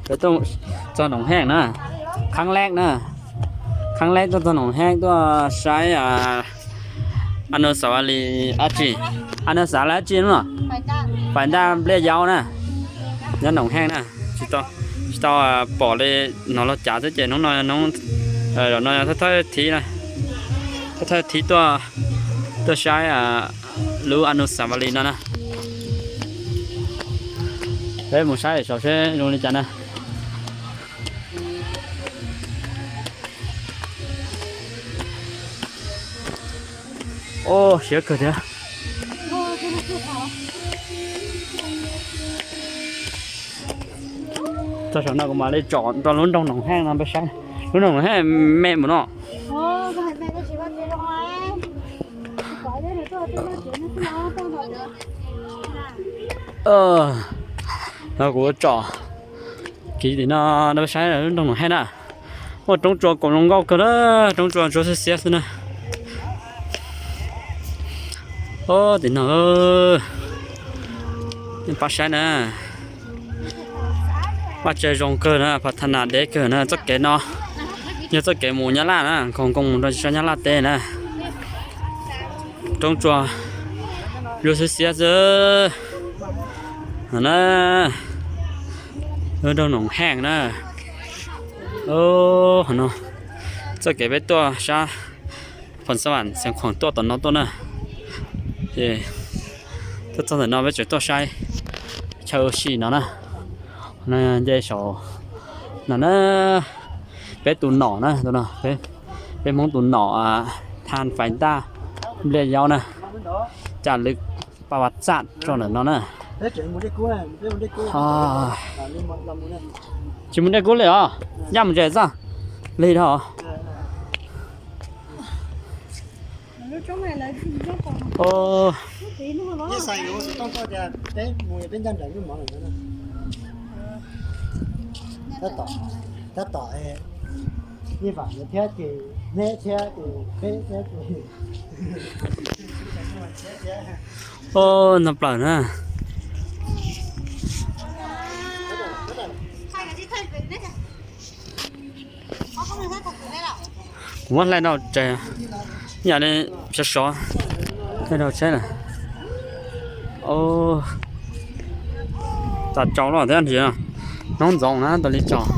Peb tuaj txog Noom Heej na, Khab Leb na, Khab Leb tuaj txog Noom Heej tuaj saib Anusavali dab tsi, Anusavali dab tsi no, Fais Ntaj Npliaj Yaub na, nyob Noom Heej na. Tsis tau, tsis tau pom li, hnov los cav xwb ces hnub no, zaum no yog thawj thawj thiv, thawj thawj thiv tuaj, tuaj saib lub Anusavali no na. Peb mus saib saum seb zoo li cas na. Siab kawg thiab. Txog saum no kuv mam li tsom rau lub nroog Noom Heej no peb saib. Lub nroog Noom Heej me mus no. No kuv tsom kiv tim no rau peb saib lub nroog Noom Heej na. Muaj roob tsua kaum zoo nkauj kawg na, roob tsua ntsuab xiab xiab xwb na. Tim no pab saib na, vaj tse zoo kawg na, pha tha nas deb kawg na. Txoj kev no yog txoj kev mus Nyab Laj na, nkoos nkoos mus rau tsis tso Nyab Laj teb na. Roob tsua ntsuab xiab xiab xwb na. Lub nroog Noom Heej na. Txoj kev peb tuaj sab Phoos Xab Vam Xeev Khuam tuaj tom no tuaj na. Ces tuaj txog ntawm no peb tseem tuaj saib chaw ua si no na. Nce saum no na, peb tus nom na, peb Hmoob tus nom Thaj Fais Ntaj Npliaj Yaub na, cas lwv pa vas txaj tso ntawm no na. Tsis mus Dej Kub li os, yaj mus tsev xwb, lig dhau. Tab tom, tab tom, Nij Vam thiab ces neb thiab ces peb thiab ces. Ntxhov plaws na. Kuv muab hlais rau tsev, yam li sov sov, hlais rau tsheb na. Tas tsaus lawm thiab ntsis, hnub ntxoov na tas li tsaus.